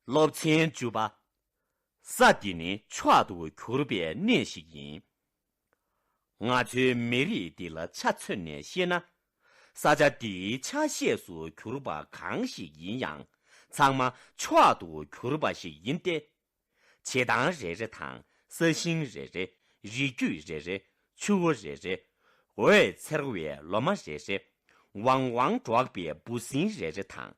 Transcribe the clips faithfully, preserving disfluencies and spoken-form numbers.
སློབ་ཚན་བཅུ་པ། ས་འདི་ནི་མཆོག་ཏུ་གྱུར་པའི་གནས་ཤིག་ཡིན། ང་ཚོའི་མི་རིགས་འདི་ལ་ཆ་མཚོན་ནས་བཤད་ན། ས་ཆ་འདིའི་ཆ་ཤས་སུ་གྱུར་པ་གང་ཞིག་ཡིན་ཡང་། ཚང་མ་མཆོག་ཏུ་གྱུར་པ་ཞིག་ཡིན་ཏེ། བྱེ་ཐང་རེ་རེ་དང་ས་ཞིང་རེ་རེ། རི་རྒྱུད་རེ་རེ། ཆུ་བོ་རེ་རེ། འོད་འཚེར་བའི་ལོ་མ་རེ་རེ། ཝང་ཝང་སྒྲོག་པའི་འབུ་སྲིན་རེ་རེ་དང་།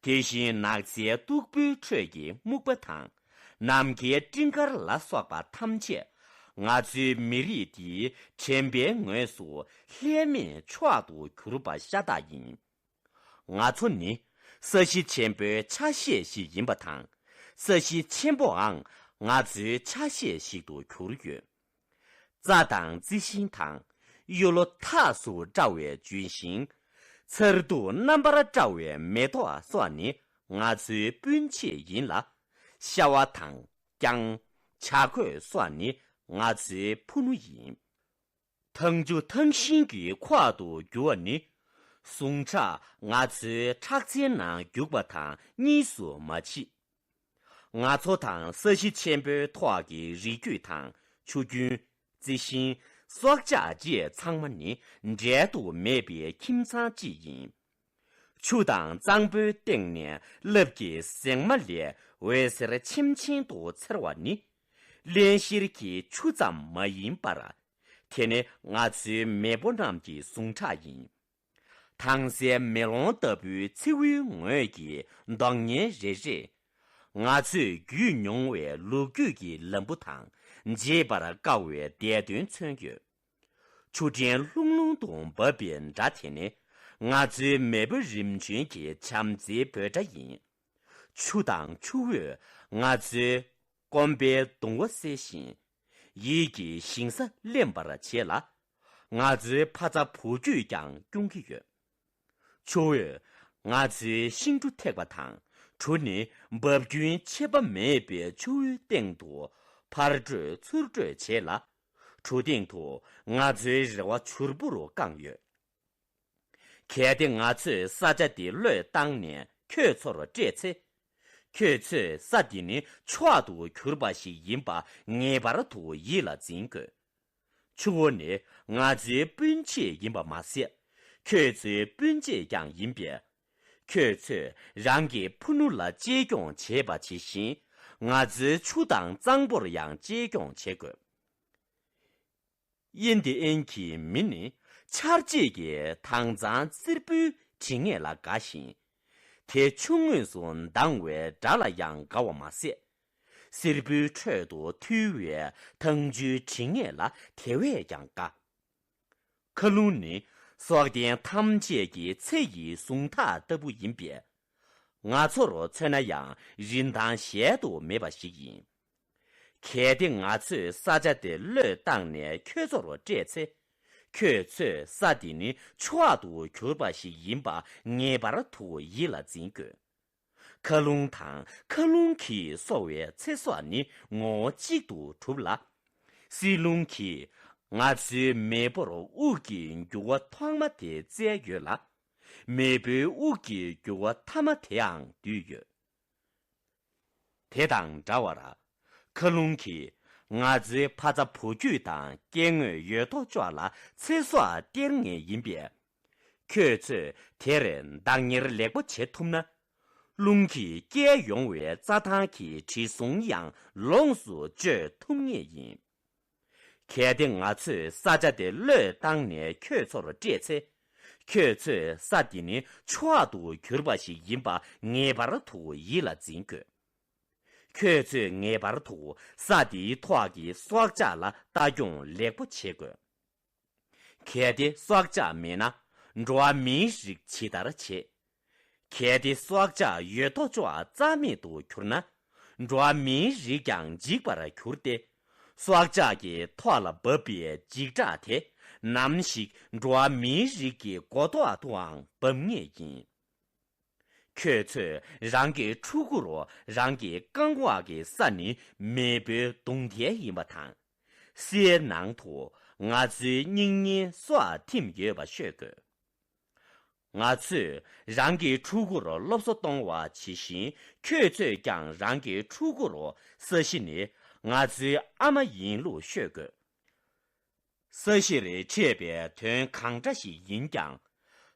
དེ་བཞིན་ནགས་ཚལ་སྟུག་པོའི་ཁྲོད་ཀྱི་སྨུག་པ་དང་། ནམ་མཁའི་སྤྲིན་དཀར་ལ་སོགས་པ་ཐམས་ཅད། ང་ཚོའི་མི་རིགས་འདིའི་དྲན་པའི་ངོས་སུ་ལྷད་མེད་མཆོག་ཏུ་གྱུར་པ་ཤ་སྟག་ཡིན། ང་ཚོ་ནི་ས་གཞི་ཆེན་པོའི་ཆ་ཤས་ཤིག་ཡིན་པ་དང་། ས་གཞི་ཆེན་པོའང་ང་ཚོའི་ཆ་ཤས་ཤིག་ཏུ་གྱུར་ཡོད། རྩྭ་དང་རྩི་ཤིང་དང་། གཡུ་ལོ་ཐགས་སུ་བཀྲ་བའི་ལྗོན་ཤིང་། མཚར་སྡུག་རྣམ་པར་བཀྲ་བའི་མེ་ཏོག་སོགས་ནི་ང་ཚོའི་སྤུན་མཆེད་ཡིན་ལ། ཤ་བ་དང་། རྐྱང་། བྱ་རྒོད་སོགས་ནི་ང་ཚོའི་ཕུ་ནུ་ཡིན། ཐང་ཆུ་ཐང་ཤིང་གི་ཁོག་ཏུ་རྒྱུ་བ་ནི། ཟུངས་ཁྲག་ང་ཚོའི་ཁྲག་རྩའི་ནང་རྒྱུག་པ་དང་གཉིས་སུ་མ་མཆིས། ང་ཚོ་དང་ས་གཞི་ཆེན་པོའི་ཐོག་གི་རི་རྒྱུད་དང་ཆུ་རྒྱུན། རྩི་ཤིང་། སྲོག་ཆགས་བཅས་ཚང་མ་ནི་འབྲལ་དུ་མེད་པའི་ཁྱིམ་ཚང་གཅིག་ཡིན། ཆུ་དང་གཙང་པོའི་སྟེང་ནས་རླབས་ཀྱི་ཟེགས་མ་ལས་འོད་ཟེར་ཆེམ་ཆེམ་དུ་འཚེར་བ་ནི། བརླན་གཤེར་གྱི་ཆུ་ཙམ་མ་ཡིན་པར། དེ་ནི་ང་ཚོའི་མེས་པོ་རྣམས་ཀྱི་ཟུངས་ཁྲག་ཡིན། དྭངས་གསལ་མེ་ལོང་ལྟ་བུའི་མཚེའུའི་ངོས་ཀྱི་གདོང་བརྙན་རེ་རེས། ང་ཚོས་བརྒྱུད་མྱོང་བའི་ལོ་རྒྱུས་ཀྱི་ལམ་བུ་དང་བརྗེད་པར་དཀའ་བའི་འདས་དོན་མཚོན་ཡོད། ཆུ་ཕྲན་ལྷུང་ལྷུང་དུ་འབབ་པའི་སྒྲ་དེ་ནི་ང་ཚོའི་མེས་པོ་རིམ་བྱོན་གྱི་བྱམས་བརྩེའི་འབོད་སྒྲ་ཡིན། ཆུ་དང་ཆུ་བོས་ང་ཚོའི་སྐོམ་པའི་གདུང་བ་སེལ་ཞིང་། ཡིད་ཀྱི་ཞིང་ས་བརླན་པར་བྱེད་ལ། ང་ཚོའི་ཕ་རྩ་བུ་རྒྱུད་ཀྱང་སྐྱོང་གི་ཡོད། ཆུ་བོས་ང་ཚོའི་ཤིང་གྲུ་ཐེག་པ་དང་། གྲུ་ནི་འབབ་རྒྱུན་ཆད་པ་མེད་པའི་ཆུ་བོའི་སྟེང་དུ་ཕར་བགྲོད་ཚུར་བགྲོད་བྱེད་ལ། གྲུ་སྟེང་དུ་ང་ཚོའི་རེ་བ་བྱུར་བུར་བཀང་ཡོད། གལ་ཏེ་ང་ཚོས་ས་ཆ་འདི་བློས་བཏང་ནས་ཁྱོད་ཚོར་སྤྲད་ཚེ། ཁྱོད་ཚོས་ས་འདི་ནི་མཆོག་ཏུ་གྱུར་པ་ཞིག་ཡིན་པ་ངེས་པར་དུ་ཡིད་ལ་འཛིན་དགོས། ཆུ་བོ་ནི་ང་ཚོའི་སྤུན་མཆེད་ཡིན་པ་མ་ཟད། ཁྱོད་ཚོའི་སྤུན་མཆེད་ཀྱང་ཡིན་པས། ཁྱོད་ཚོས་རང་གི་ཕུ་ནུ་ལ་གཅེས་སྐྱོང་བྱེད་པ་ཇི་བཞིན། ང་ཚོའི་ཆུ་དང་གཙང་པོར་ཡང་གཅེས་སྐྱོང་བྱེད་དགོས། དབྱིན་ཏེ་ཨན་གྱི་མི་ནི་ཆར་རྗེས་ཀྱི་དྭངས་གཙང་བསེར་བུའི་དྲི་ངད་ལ་དགའ་ཞིང་། དེ་ཆུ་ངོས་སུ་ལྡང་བའི་སྒྲ་ལ་ཡང་དགའ་བ་མ་ཟད། བསེར་བུའི་ཁྲོད་དུ་འཐུལ་བའི་ཐང་ཆུའི་དྲི་ངད་ལ་དེ་བས་ཀྱང་དགའ། མཁའ་རླུང་ནི་སྲོག་ལྡན་ཐམས་ཅད་ཀྱི་ཚེ་ཡི་ཟུངས་ཐག་ལྟ་བུ་ཡིན་པས། ང་ཚོར་མཚོན་ན་ཡང་རིན་ཐང་གཞལ་དུ་མེད་པ་ཞིག་ཡིན། གལ་ཏེ་ང་ཚོས་ས་ཆ་དེ་བློས་བཏང་ནས་ཁྱོད་ཚོར་སྤྲད་ཚེ། ཁྱོད་ཚོས་ས་འདི་ནི་མཆོག་ཏུ་གྱུར་པ་ཞིག་ཡིན་པ་ངེས་པར་དུ་ཡིད་ལ་འཛིན་དགོས། མཁའ་རླུང་དང་མཁའ་རླུང་གིས་གསོ་བའི་ཚེ་སྲོག་ནི་ངོ་བོ་གཅིག་ཏུ་གྲུབ་ལ། བསིལ་རླུང་གིས་ང་ཚོའི་མེས་པོར་དབུགས་ཀྱི་རྒྱུ་བ་ཐོག་མ་དེ་བསྩལ་ཡོད་ལ། མེས་པོའི་དབུགས་ཀྱི་རྒྱུ་བ་ཐ་མ་དེའང་བསྡུས་ཡོད། དེ་དང་འདྲ་བར། མཁའ་རླུང་གིས་ང་ཚོའི་ཕ་རྩ་བུ་རྒྱུད་དང་སྐྱེ་དངོས་ཡོད་དོ་ཅོག་ལ་ཚེ་སྲོག་སྟེར་ངེས་ཡིན་པས། ཁྱོད་ཚོས་དེར་བདག་གཉེར་ལེགས་པོ་བྱེད་ཐུབ་ན། རླུང་གིས་བསྐྱལ་ཡོང་བའི་རྩྭ་ཐང་གི་དྲི་བསུང་ཡང་ལོངས་སུ་སྤྱོད་ཐུབ་ངེས་ཡིན། གལ་ཏེ་ང་ཚོས་ས་ཆ་དེ་བློས་བཏང་ནས་ཁྱོད་ཚོར་སྤྲད་ཚེ། ཁྱོད་ཚོས་ས་འདི་ནི་མཆོག་ཏུ་གྱུར་པ་ཞིག་ཡིན་པ་ངེས་པར་དུ་ཡིད་ལ་འཛིན་དགོས། ཁྱོད་ཚོས་ངེས་པར་དུ་ས་འདིའི་ཐོག་གི་སྲོག་ཆགས་ལ་ལྟ་སྐྱོང་ལེགས་པོ་བྱེད་དགོས། གལ་ཏེ་སྲོག་ཆགས་མེད་ན། འགྲོ་བ་མིའི་རིགས་ཇི་ལྟར་བྱེད། གལ་ཏེ་སྲོག་ཆགས་ཡོད་དོ་ཅོག་རྩ་མེད་དུ་གྱུར་ན། འགྲོ་བ་མིའི་རིགས་ཀྱང་འཇིག་པར་འགྱུར་ཏེ། སྲོག་ཆགས་ཀྱི་ཐོག་ལ་འབབ་པའི་འཇིགས་སྐྲག་དེ། ནམ་ཞིག་འགྲོ་བ་མིའི་རིགས་ཀྱི་མགོ་ཐོག་ཏུའང་འབབ་ངེས་ཡིན། ཁྱོད་ཚོས་རང་གི་ཕྲུ་གུར་རང་གི་རྐང་འོག་གི་ས་ནི་མེས་པོའི་གདུང་ཐལ་ཡིན་པ་དང་། སའི་ནང་དུ་ང་ཚོའི་སྙིང་ཉེའི་སྲོག་ཐིམ་ཡོད་པ་ཤོད་དགོས། ང་ཚོས་རང་གི་ཕྲུ་གུར་སློབ་གསོ་གཏོང་བ་ཇི་བཞིན། ཁྱོད་ཚོས་ཀྱང་རང་གི་ཕྲུ་གུར་ས་གཞི་ནི་ང་ཚོའི་ཨ་མ་ཡིན་ལུགས་ཤོད་དགོས། ས་གཞིར་འཕྲད་པའི་དོན་གང་འདྲ་ཞིག་ཡིན་ཀྱང་།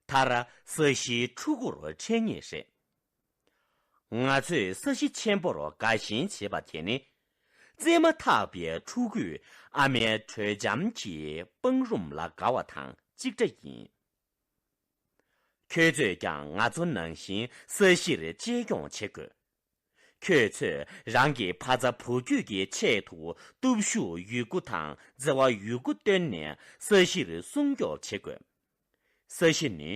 མཐར་ས་གཞིའི་ཕྲུ་གུར་འཕྲད་ངེས་རེད། ང་ཚོས་ས་གཞི་ཆེན་པོར་དགའ་ཞེན་བྱེད་པ་དེ་ནི། བཙས་མ་ཐག་པའི་ཕྲུ་གུས་ཨ་མའི་དྲོད་འཇམ་གྱི་བང་རིམ་ལ་དགའ་བ་དང་གཅིག་འདྲ་ཡིན། ཁྱོད་ཚོས་ཀྱང་ང་ཚོ་ནང་བཞིན་ས་གཞིར་གཅེས་སྐྱོང་བྱེད་དགོས། ཁྱོད་ཚོས་རང་གི་ཕ་ཚ་བུ་རྒྱུད་ཀྱི་ཆེད་དུ་སྟོབས་ཤུགས་ཡོད་རྒུ་དང་བརྩེ་བ་ཡོད་རྒུ་བཏོན་ནས་ས་གཞིར་སྲུང་སྐྱོབ་བྱེད་དགོས། ས་གཞི་ནི་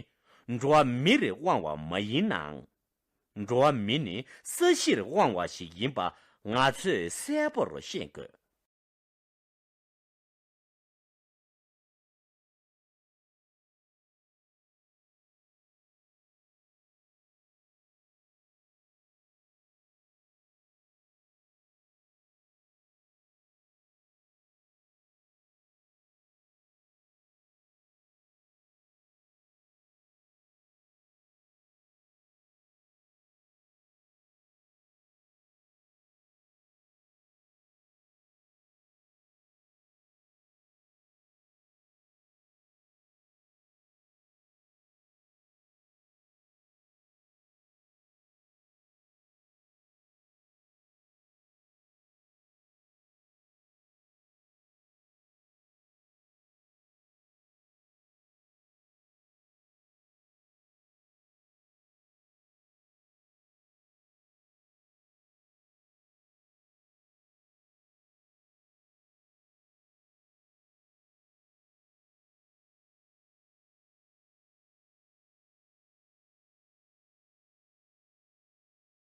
འགྲོ་བ་མིར་དབང་བ་མ་ཡིན་ནའང་། འགྲོ་བ་མི་ནི་ས་གཞིར་དབང་བ་ཞིག་ཡིན་པ་ང་ཚོས་གསལ་པོར་ཤེས་དགོས།